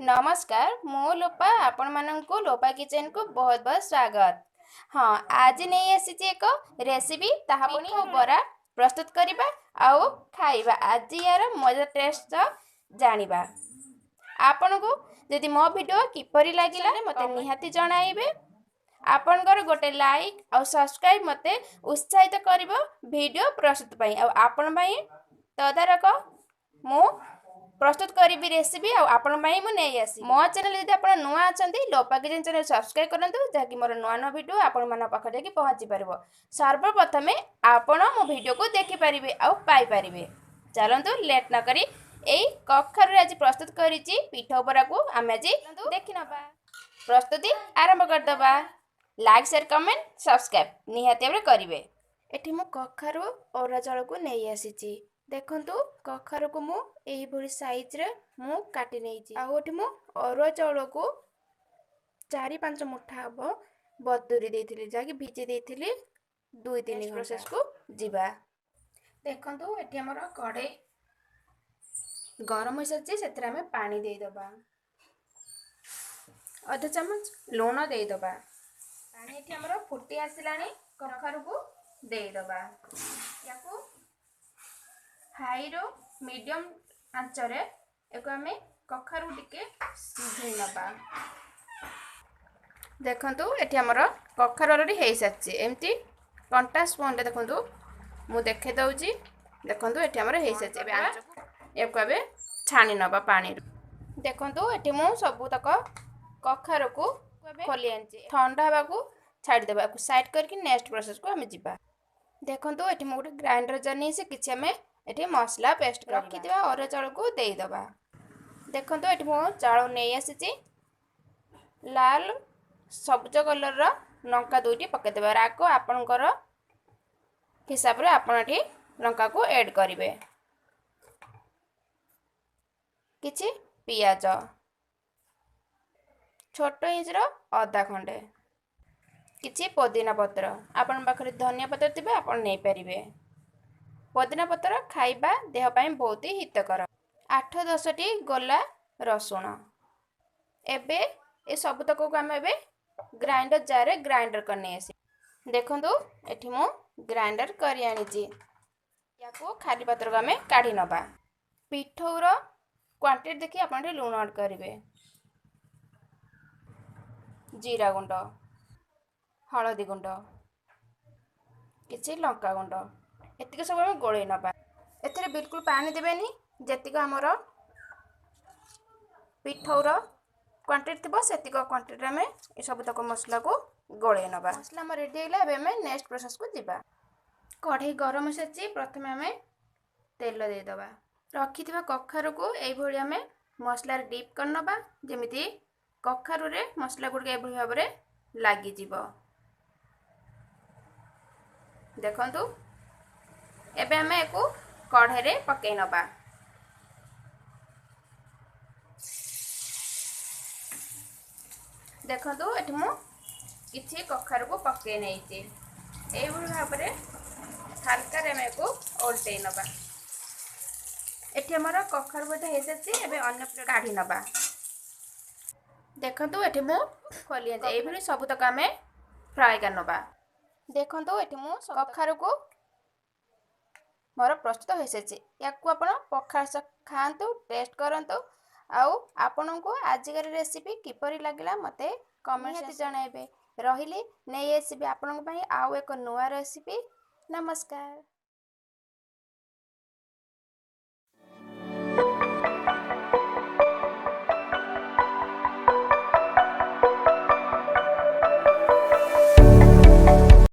ନମସ୍କାର, ମୁଁ ଲୋପା। ଆପଣମାନଙ୍କୁ ଲୋପା କିଚେନକୁ ବହୁତ ବହୁତ ସ୍ୱାଗତ। ହଁ, ଆଜି ନେଇ ଆସିଛି ଏକ ରେସିପି, ତାହା ପୁଣି ବରା ପ୍ରସ୍ତୁତ କରିବା ଆଉ ଖାଇବା। ଆଜି ୟାର ମଜା ଟେଷ୍ଟ ଜାଣିବା। ଆପଣଙ୍କୁ ଯଦି ମୋ ଭିଡ଼ିଓ କିପରି ଲାଗିଲା, ମୋତେ ନିହାତି ଜଣାଇବେ। ଆପଣଙ୍କର ଗୋଟେ ଲାଇକ୍ ଆଉ ସବସ୍କ୍ରାଇବ୍ ମୋତେ ଉତ୍ସାହିତ କରିବ ଭିଡ଼ିଓ ପ୍ରସ୍ତୁତ ପାଇଁ, ଆଉ ଆପଣ ପାଇଁ ତଦାରଖ ମୁଁ ପ୍ରସ୍ତୁତ କରିବି ରେସିପି, ଆଉ ଆପଣଙ୍କ ପାଇଁ ମୁଁ ନେଇ ଆସିବି। ମୋ ଚ୍ୟାନେଲ୍ ଯଦି ଆପଣ ନୂଆ ଅଛନ୍ତି, ଲୋପା କିଚେନ୍ ଚ୍ୟାନେଲ୍ ସବସ୍କ୍ରାଇବ୍ କରନ୍ତୁ, ଯାହାକି ମୋର ନୂଆ ନୂଆ ଭିଡ଼ିଓ ଆପଣମାନଙ୍କ ପାଖରେ ଯାଇକି ପହଞ୍ଚି ପାରିବ। ସର୍ବପ୍ରଥମେ ଆପଣ ମୋ ଭିଡ଼ିଓକୁ ଦେଖିପାରିବେ ଆଉ ପାଇପାରିବେ। ଚାଲନ୍ତୁ, ଲେଟ୍ ନ କରି ଏଇ କଖାରୁରେ ଆଜି ପ୍ରସ୍ତୁତ କରିଛି ପିଠା ବରାକୁ ଆମେ ଆଜି ଦେଖିନେବା, ପ୍ରସ୍ତୁତି ଆରମ୍ଭ କରିଦେବା। ଲାଇକ୍, ସେୟାର, କମେଣ୍ଟ, ସବସ୍କ୍ରାଇବ୍ ନିହାତି ଭାବରେ କରିବେ। ଏଠି ମୁଁ କଖାରୁ ଅରୁଆ ଚାଉଳକୁ ନେଇ ଆସିଛି। ଦେଖନ୍ତୁ, କଖାରୁକୁ ମୁଁ ଏଇଭଳି ସାଇଜ୍ରେ ମୁଁ କାଟି ନେଇଛି, ଆଉ ଏଠି ମୁଁ ଅରୁଆ ଚାଉଳକୁ 4-5 ମୁଠା ହେବ ବତୁରି ଦେଇଥିଲି, ଯାହାକି ଭିଜେଇ ଦେଇଥିଲି 2-3। ପ୍ରୋସେସ୍କୁ ଯିବା। ଦେଖନ୍ତୁ, ଏଠି ଆମର କଢ଼େଇ ଗରମ ହୋଇସାରିଛି। ସେଥିରେ ଆମେ ପାଣି ଦେଇଦେବା, ଅଧ ଚାମଚ ଲୁଣ ଦେଇଦେବା। ପାଣି ଏଠି ଆମର ଫୁଟି ଆସିଲାଣି, କଖାରୁକୁ ଦେଇଦେବା। ୟାକୁ ହାଇରୁ ମିଡ଼ିୟମ୍ ଆଞ୍ଚରେ ୟାକୁ ଆମେ କଖାରୁ ଟିକେ ସିଝେଇ ନେବା। ଦେଖନ୍ତୁ, ଏଠି ଆମର କଖାରୁ ଅଲରେଡ଼ି ହେଇସାରିଛି। ଏମିତି କଣ୍ଟା ସ୍ପୁନ୍ରେ ଦେଖନ୍ତୁ, ମୁଁ ଦେଖେଇ ଦେଉଛି। ଦେଖନ୍ତୁ, ଏଠି ଆମର ହେଇସାରିଛି। ଏବେ ଆଞ୍ଚକୁ ୟାକୁ ଏବେ ଛାଣି ନେବା ପାଣିରୁ। ଦେଖନ୍ତୁ, ଏଠି ମୁଁ ସବୁତକ କଖାରୁକୁ ଖୋଲି ଆଣିଛି, ଥଣ୍ଡା ହେବାକୁ ଛାଡ଼ିଦେବା। ୟାକୁ ସାଇଡ଼୍ କରିକି ନେକ୍ସଟ ପ୍ରୋସେସ୍କୁ ଆମେ ଯିବା। ଦେଖନ୍ତୁ, ଏଠି ମୁଁ ଗୋଟେ ଗ୍ରାଇଣ୍ଡର ଜାର୍ ନେଇଛି। କିଛି ଆମେ ଏଠି ମସଲା ପେଷ୍ଟ ରଖିଥିବା ଅରୁଆ ଚାଉଳକୁ ଦେଇଦେବା। ଦେଖନ୍ତୁ, ଏଠି ମୁଁ ଚାଉଳ ନେଇ ଆସିଛି। ଲାଲ ସବୁଜ କଲର୍ର ଲଙ୍କା 2ଟି ପକାଇଦେବା। ରାଗ ଆପଣଙ୍କର ହିସାବରେ ଆପଣ ଏଠି ଲଙ୍କାକୁ ଏଡ଼୍ କରିବେ। କିଛି ପିଆଜ, ଛୋଟ ଇଞ୍ଚର ଅଦା ଖଣ୍ଡେ, କିଛି ପୋଦିନା ପତ୍ର। ଆପଣଙ୍କ ପାଖରେ ଧନିଆ ପତ୍ର ଥିବେ, ଆପଣ ନେଇପାରିବେ। ପୋଦିନା ପତ୍ର ଖାଇବା ଦେହ ପାଇଁ ବହୁତ ହିତକର। 8-10ଟି ଗୋଲା ରସୁଣ। ଏବେ ଏ ସବୁତକକୁ ଆମେ ଏବେ ଗ୍ରାଇଣ୍ଡର ଜାର୍ରେ ଗ୍ରାଇଣ୍ଡର କରି ନେଇ ଆସିବା। ଦେଖନ୍ତୁ, ଏଠି ମୁଁ ଗ୍ରାଇଣ୍ଡର କରି ଆଣିଛି। ୟାକୁ ଖାଲି ପାତ୍ରକୁ ଆମେ କାଢ଼ି ନେବା। ପିଠଉର କ୍ୱାଣ୍ଟିଟି ଦେଖି ଆପଣ ଏଠି ଲୁଣ ଆଡ଼୍ କରିବେ, ଜିରା ଗୁଣ୍ଡ, ହଳଦୀ ଗୁଣ୍ଡ, କିଛି ଲଙ୍କା ଗୁଣ୍ଡ, ଏତିକି ସବୁ ଆମେ ଗୋଳେଇ ନେବା। ଏଥିରେ ବିଲକୁଲ ପାଣି ଦେବେନି। ଯେତିକି ଆମର ପିଠଉର କ୍ୱାଣ୍ଟିଟି ଥିବ, ସେତିକ କ୍ୱାଣ୍ଟିଟିରେ ଆମେ ଏସବୁତକ ମସଲାକୁ ଗୋଳେଇ ନେବା। ମସଲା ଆମର ରେଡ଼ି ହେଇଗଲା। ଏବେ ଆମେ ନେକ୍ସଟ ପ୍ରୋସେସ୍କୁ ଯିବା। କଢ଼େଇ ଗରମ ସାରିଛି। ପ୍ରଥମେ ଆମେ ତେଲ ଦେଇଦେବା। ରଖିଥିବା କଖାରୁକୁ ଏଇଭଳି ଆମେ ମସଲାରେ ଡିପ୍ କରିନେବା, ଯେମିତି କଖାରୁରେ ମସଲା ଗୁଡ଼ିକ ଏଭଳି ଭାବରେ ଲାଗିଯିବ। ଦେଖନ୍ତୁ, ଏବେ ଆମେ ୟାକୁ କଢ଼େଇରେ ପକାଇ ନେବା। ଦେଖନ୍ତୁ, ଏଠି ମୁଁ କିଛି କଖାରୁକୁ ପକାଇ ନେଇଛି। ଏଇଭଳି ଭାବରେ ହାଲକାରେ ଆମେ ୟାକୁ ଓଲଟେଇ ନେବା। ଏଠି ଆମର କଖାରୁ ଭଜା ହେଇସାରିଛି। ଏବେ ଅନ୍ୟ କାଢ଼ି ନେବା। ଦେଖନ୍ତୁ, ଏଠି ମୁଁ ଖୋଲି ଆଣିଛି। ଏଇଭଳି ସବୁତକ ଆମେ ଫ୍ରାଏ କରି ନେବା। ଦେଖନ୍ତୁ, ଏଠି ମୁଁ କଖାରୁକୁ ମୋର ପ୍ରସ୍ତୁତ ହୋଇସାରିଛି। ୟାକୁ ଆପଣ ପଖାଳ ସହ ଖାଆନ୍ତୁ, ଟେଷ୍ଟ କରନ୍ତୁ, ଆଉ ଆପଣଙ୍କୁ ଆଜିକାର ରେସିପି କିପରି ଲାଗିଲା ମୋତେ କମେଣ୍ଟ ଜଣାଇବେ। ରହିଲି, ନେଇ ଆସିବି ଆପଣଙ୍କ ପାଇଁ ଆଉ ଏକ ନୂଆ ରେସିପି। ନମସ୍କାର।